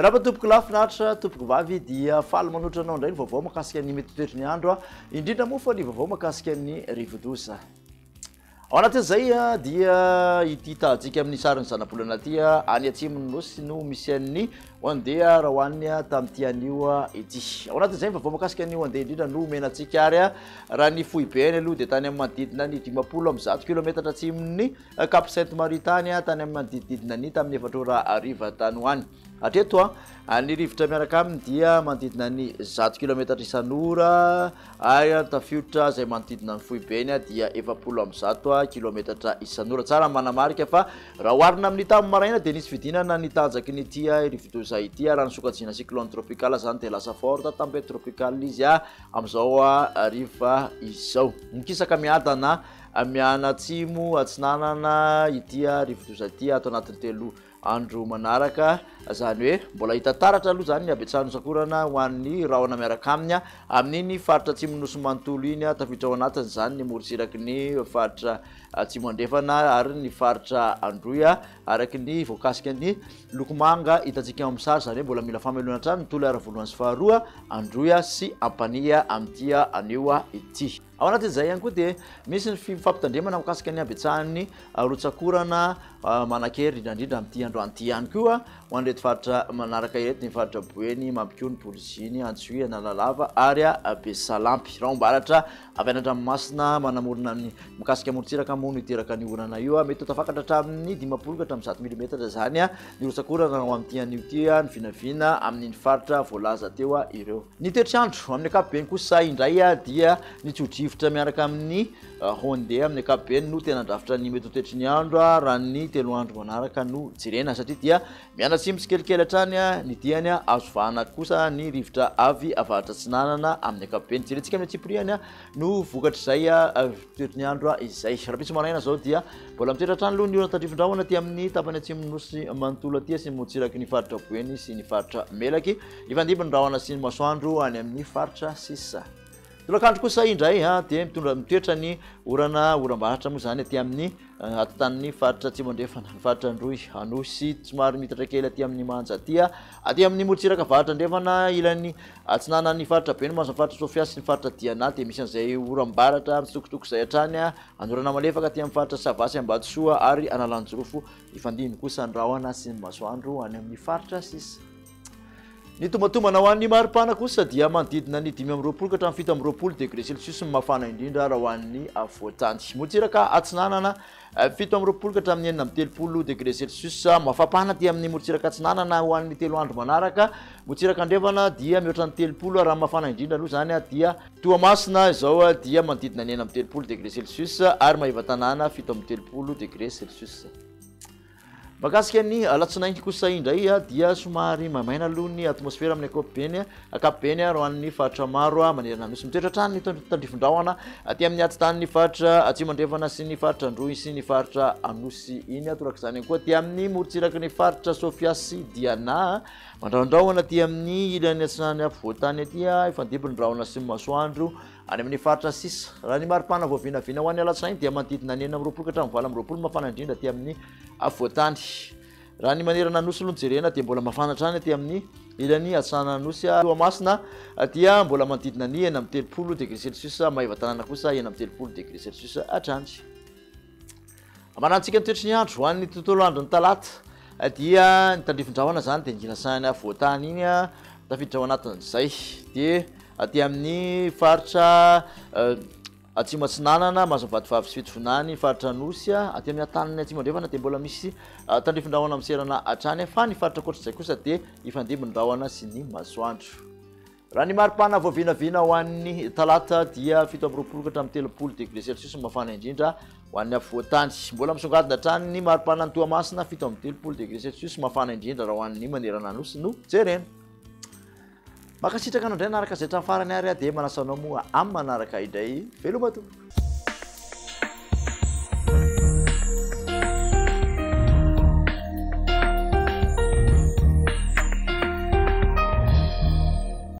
Miarahaba tompoko lahy finaritra tompoko vavy dia faly manotra anao indray ny vaovao mahakasika ny mety toetry ny andro indrindra moa fa ny vaovao mahakasika ny rivodoza. Ao anatin'izay dia ity tahajika amin'ny sarin'ny zanabolana ity any atsimon'ny nosy no misy an'ny Wandeha raha hoan'ny tamin'ity anio ity. Ao anatin'izay ny vaovao mahakasika ny Wandeha indrindra no omena antsika ary raha ny foibeny aloha dia tany amin'ny manodidina ny 50 kilometatra atsimon'ny Cap Sainte Marie tany, tany amin'ny manodidididina ny tamin'ny 4 ora hariva tany ho any. Hatreto, ny rivotra miaraka aminy dia manodidina ny 100 kilometatra isan'ora ary ny tafiotra izay manodidina ny foibeny dia 140 kilometatra isan'ora. Tsara ny manamarika fa raha oharina amin'ny tamin'ny maraina dia nisy fidinana ny tanjaky ny ity rivodoza ity. Raha ny sokajiana cyclone tropical izany dia lasa forte tempête tropicale izy amin'izao hariva izao. Mikisaka miadana Mianatsimo atsinanana ity rivodoza ity ato anatin'ny 3 andro manaraka, izany hoe mbola hita taratra aloha izany ny habetsahan'ny sakorana ho an'ny rahona miaraka aminy amin'iny faritra atsimon'ny nosy manontolo iny, tafiditra ao anatiny izany ny morontsiraky ny faritra atsimo andrefana ary ny faritra Androy araka ny voakasika ny loko manga hitantsika ao amin'ny sary, izany hoe mbola mila famelona hatrany ny Toliara voalohany sy faharoa, Androy sy Ampanihy amin'ity anio ity. Ao anatin'izay ihany koa dia misy ny fampitandremana mikasika ny habetsahan'ny rotsak'orana manan-kery indrindra indrindra amin'ity androany ity ihany koa ho an'ireto faritra manaraka ireto, ny faritra Boeny, Mampikony, Boriziny, Antsohihy, Analalava ary Besalampy. Rahom-baratra avy any an-dranomasina manamorona ny mikasika morontsiraka moa no hiteraka an'io orana io. Mety ho tafakatra hatramin'ny 50 ka hatramin'ny 100 milimetatra izany ny rotsak'orana ho amin'ity anio ity, ny vinavina amin'iny faritra voalaza teo ireo. Ny toetr'andro amin'ny ankapobeny kosa indray dia ny tso-drivotra miaraka amin'ny Honde amin'ny ankapobeny no tena andrafitra ny mety ho toetry ny andro raha ny 3 andro manaraka no jerena satria dia mianatsimo tsikelikely hatrany ny diany, azo vahana kosa ny rivotra avy avaratra atsinanana amin'ny ankapobeny. Jerentsika amin'ny antsipiriany no vokatr'izay toetry ny andro izay. Rahampitso maraina izao dia mbola mitoetra hatrany aloha ny orana tandrifin-drahona aty amin'ny tapany atsimon'ny nosy manontolo aty sy ny morontsiraky ny faritra Boeny sy ny faritra Melaky. Hifandimby ny rahona sy ny masoandro any amin'ny faritra sisa. Tolakandro kosa indray dia mitondra mitoetra ny orana oram-baratra moa izany aty amin'ny atotanin'ny faritra Atsimo Andrefana, ny faritra Androy, Anosy, somary mitatra kely aty amin'ny Manja aty, aty amin'ny morontsiraka avaratra andrefana, ilany atsinanan'ny faritra Benomaso, ny faritra Sofia sy ny faritra Diana dia misy an'izay oram-baratra mitsitokotoko izay hatrany, anorana malefaka aty amin'ny faritra Sava sy Ambatosoa ary Analanjirofo. Hifandimby kosa ny rahona sy ny masoandro any amin'ny faritra sisa. Ny tombantombana ho an'ny maripana kosa dia manodidina ny 25 ka hatramin'ny 27 degré celsius ny mafana indrindra raha ho an'ny afovoan-tany. Morontsiraka atsinanana 27 ka hatramin'ny 36 degré celsius. Mafampana aty amin'ny morontsiraka atsinanana ho an'ny 3 andro manaraka. Morontsiraka andrefana dia mihoatra ny 30 raha ny mafana indrindra aloha izany dia Toamasina izao dia manodidina ny 36 degré celsius ary Maevatanàna 37 degré celsius. Mahakasika ny alatsinainy kosa indray dia somary maimaina aloha ny atmosfera amin'ny ankapobeny, ankapobeny ary ho an'ny faritra maro manerana ny Nosy. Mitoetra hatrany ny tandrifin-drahona aty amin'ny atidanin'ny faritra Atsimo Andrefana sy ny faritra Androy sy ny faritra Anosy iny. Torak'izany ihany koa aty amin'ny morontsiraky ny faritra Sofia sy Diana. Mandrahondrahona aty amin'ny ilany atsinanan'ny afovoan-tany aty, ifandimby ny rahona sy ny masoandro. Any amin'ny faritra sisa, raha ny maripana voavinavina ho an'ny alatsinainy dia manodidina ny 26 ka hatramin'ny 28 no mafana indrindra aty amin'ny afovoan-tany. Raha ny manerana ny Nosy no jerena dia mbola mafana hatrany aty amin'ny ilany atsinanan'ny Nosy. Toamasina dia mbola manodidina ny 36 degré celsius, Maevatanàna kosa 36 degré celsius hatrany. Amanantsika ny toetry ny andro ho an'ny tontolo andron'ny talata dia ny tandrifin-drahona izany dia ngilasahany afovoan-tany iny tafiditra ao anatin'izay dia aty amin'ny faritra atsimo atsinanana mahazo Vatovavy sy Fitovinany faritra Anosy aty amin'ny ataniny atsimo andrefana dia mbola misy tandrifin-drahona miserana hatrany fa ny faritra ankoatr'izay kosa dia hifandimby ny rahona sy ny masoandro. Raha ny maripana voavinavina ho an'ny talata dia 27 ka hatramin'ny 30 degré celsius no mafana indrindra ho an'ny afovoan-tany. Mbola misongadina hatrany ny maripanan'i Toamasina 37 degré celsius mafana indrindra raha ho an'ny manerana Nosy no jerena. Mankasitraka anao indray nanaraka izay hatramin'ny farany ary dia manasa anao moa amin'ny manaraka indray. Veloma tompoko.